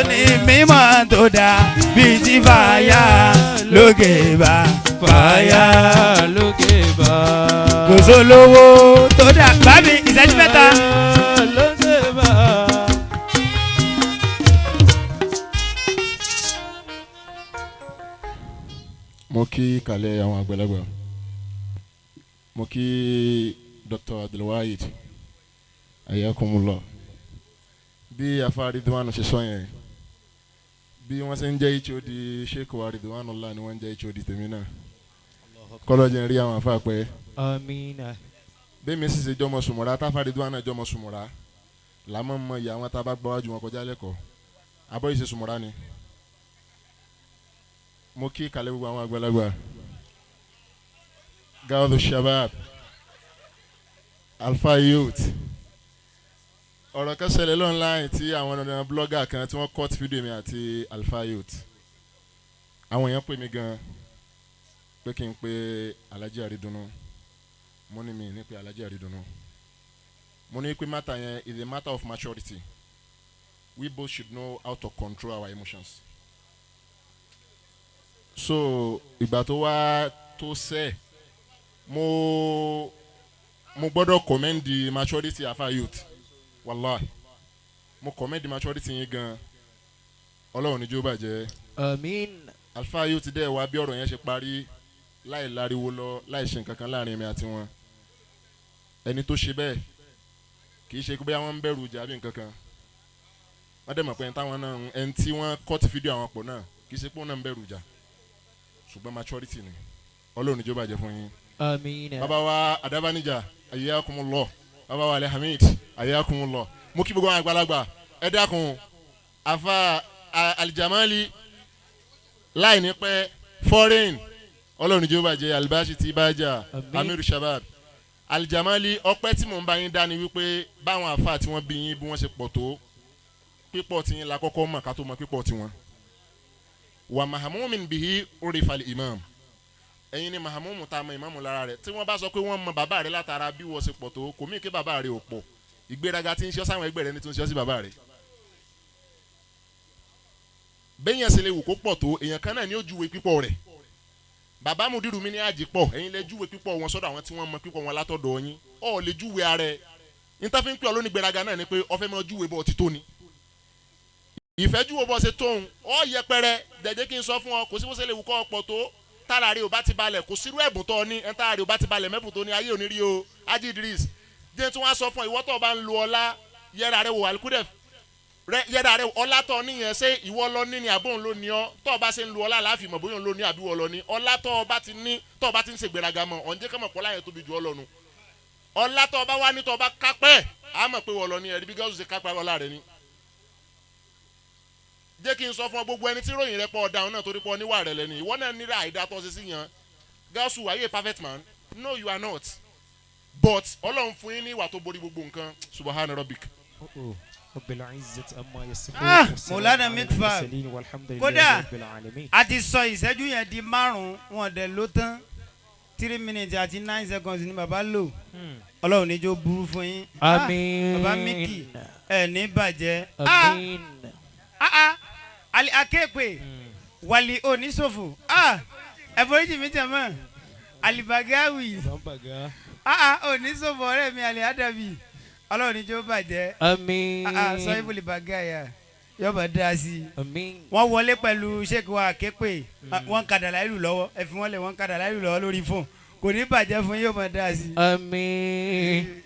Sóní mímọ́ tó dáa bíi ti fàyà lókè bá fàyà. Lókè bá. Kò sólówó tó dáa. Bámi ìṣẹ́jú 3. Lókè bá. Mo kí kalẹ̀ àwọn àgbàlagbà, mo kí Dr. Abdulwahid ayakumulọ. Bí afa Ridwan ṣe sọ yẹn, bí wọ́n ṣe ń jẹ́ HOD Sheikh wa Ridwanullah ni wọ́n ń jẹ́ HOD tèmi náà. Kọ́lọ́jì ń rí àwọn afa pẹ́. Amina. Bẹ́ẹ̀ mi sì ṣe jọmọ sùmùrà, táfa Ridwan náà jọmọ sùmùrà làmọ́ mọ ìyá wọn tá a bá gbọ́ wájú wọn kọjá lẹ́kọ̀ọ́ abọ́ yìí ṣe sùmùrà ni. Mo kí kalẹ̀ gbogbo àwọn àgbàlagbà, gawadu shabab, alpha youth. Ọ̀rọ̀ kan ṣẹlẹ̀ online tí àwọn ọ̀nà blogger kan tí wọ́n cut video mi àti alpha youth. Àwọn èèyàn pè mí gan pé kí n pe Alhaji Aridunu. Mo ní mi ní pé Alhaji Aridunu. Mo ní pé matter yẹn is a matter of maturity. We both should know how to control our emotions. So ìgbà tó wá tó sẹ́, mo gbọ́dọ̀ commend the maturity afa youth. Wallahi, mo commend the maturity yín gan. Ọlọ́run ní jó bàjẹ́. Amin. Alfa youth dẹ̀ wá bí ọ̀rọ̀ yẹn ṣe parí láì láriwo lọ, láì ṣe nǹkan kan láàrin mi àti wọn. Ẹni tó ṣe bẹ́ẹ̀, kì í ṣe pé bóyá wọ́n ń bẹ̀rù ìjà bí nǹkan kan. Wọ́n dẹ̀ mọ̀ pé ẹni táwọn náà, ẹni tí wọ́n cut fídíò àwọn pọ̀ náà, kì í ṣe pé òun náà ń bẹ̀rù ìjà, ṣùgbọ́n maturity ni. Ọlọ́run ní jó bàjẹ́ fún yín. Amina. Bàbá wa Adabanija ayakumulọ, bàbá wa Alhamid ayakumulọ. Mo kí gbogbo àwọn àgbàlagbà. Ẹ dákun, afa Alijamali, láì ní pẹ́ foreign, Ọlọ́run ní jó bàjẹ́. Alibashi ti bàjá. Àmín. Amiru Shabab Alijamali, ọpẹ́ tí mò ń bá yín dá ni wípé báwọn afa tí wọ́n bí yín, bí wọ́n ṣe pọ̀ tó, pípọ̀ tí yín la kọ́kọ́ mọ̀ ká tó mọ̀ pípọ̀ tiwọn. Wà mahamumin bihi orifali imam, ẹ̀yin ni mahamumu tá a mọ ìmáàmù lára rẹ̀. Tí wọ́n bá sọ pé wọ́n mọ bàbá rẹ̀ látara bí wọ́n ṣe pọ̀ tó, kò mí kí bàbá rẹ̀ ò pọ̀. Ìgbéraga tí ń ṣe ọ́ sáwọn ẹgbẹ́ rẹ̀ ní tó ń ṣe ọ́ sí bàbá rẹ̀. Bẹ́yẹn sì lè wù kó pọ̀ tó, èèyàn kan náà ni ó júwe pípọ̀ rẹ̀. Bàbá mudiru mi ní àjì pọ̀, ẹ̀yin lẹ júwe pípọ̀ wọn sọ́dọ̀ àwọn tí wọ́n mọ pípọ̀ wọn látọ̀dọ̀ yín. Ọ̀ lè júwe ara ẹ̀. Níta fi ń pè ọ́ lónìí gbéraga náà ni pé ó fẹ́ mọ júwe bọ́ ti tó ni ìfẹ́ júwe bọ́ ṣe tóun ọ yẹpẹrẹ dẹ̀jẹ̀. Kí n sọ fún ọ, kò sí bó ṣe lè wù kọ́ ọ̀pọ̀ tó, tára rẹ ò bá ti balẹ̀, kò sírú ẹ̀bùn tó ní ẹ̀. Tára rẹ ò bá ti balẹ̀, mẹ́bùn tó ní ayé òní rí o. Haji Idris jẹ́ tí wọ́n á sọ fún ọ, ìwọ tó o bá ń lo ọlá, yẹra rẹ wò. Alikudẹ rẹ, yẹra rẹ. Ọlá tó níyẹn, ṣé ìwọ lọ ní ni àbóhùn ló ní ọ? Tó o bá ṣe ń lo ọlá láàfin mọ̀ bóyá òun ló ní àbí wọ́ lọ ní. Ọlá tó o bá ti ní, tó o bá ti ń ṣègbéraga mọ̀, ọ̀njẹ́ kọ́mọ̀ pọ̀ láyé tóbi jù ọ lọ́nu. Ọlá tó o bá wá ní, tó o bá kápẹ́, á mọ̀ pé wọ́ lọ ní. Ẹ̀rí bí gẹ́sù ṣe kápẹ́ ọlá rẹ ni. Jẹ́ kí n sọ fún ọ, gbogbo ẹni tí ròyìn rẹ pọ̀ ọ̀daràn náà torí pọ̀ níwà rẹ lẹ́ni, ìwọ náà níra àìdá tó ṣe sí yan gẹ́sù. Are you a perfect man? No, you are not. But Ọlọ́run fún yín ní ìwà tó borí gbogbo nǹkan. Subahana rabbik. رب العزة أما يصفون. Ah, والسلام Maulana على Mikfar. المرسلين والحمد لله Kódà. رب العالمين. A ti sọ ìṣẹ́jú yẹn di 5, wọn dẹ̀ ló tán. 3 minutes àti 9 seconds ni bàbá lò. Ọlọ́run ní jó burú fún yín. Ah, Àmín. Bàbá Mickey, ẹ ní bàjẹ́. Ah, Àmín. ah, ah, Ali akéèpé wàlí oníṣòfò. Ah, ẹ̀fọ́ríjì mi jẹ̀ mọ́ Alibagawi. Ah, ah, oníṣòfò ọ̀rẹ́ mi Ali Adabi, Ọlọ́run ní jó bàjẹ́. Àmín. Ah, ah, sọ ibùlì bagaya yọba dá sí i. Àmín. Wọ́n wọlé pẹ̀lú sheik wa képe, wọ́n kadà láìlú lọ́wọ́. Ẹ fi wọ́n lẹ̀, wọ́n kadà láìlú lọ́wọ́ lórí fóònù. Kò ní bàjẹ́ fún yóò máa dá sí i. Àmín.